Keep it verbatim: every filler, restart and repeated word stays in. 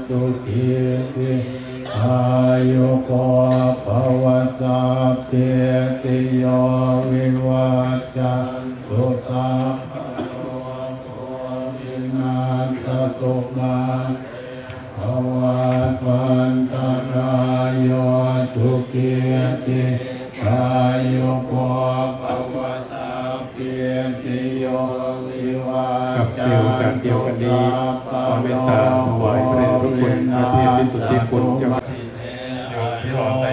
Sukhī dīghāyuko bhava. Sabbītiyo vivajjantu, sabbarogo vinassatu, mā te bhavatvantarāyo, sukhī dīghāyuko bhava. Sabbītiyo ครับ ในโอกาสเดียวกันนี้ ขอเมตตาถวายพระเดชพระคุณพระเทพวิสุทธิคุณเจ้า โยมที่รอใส่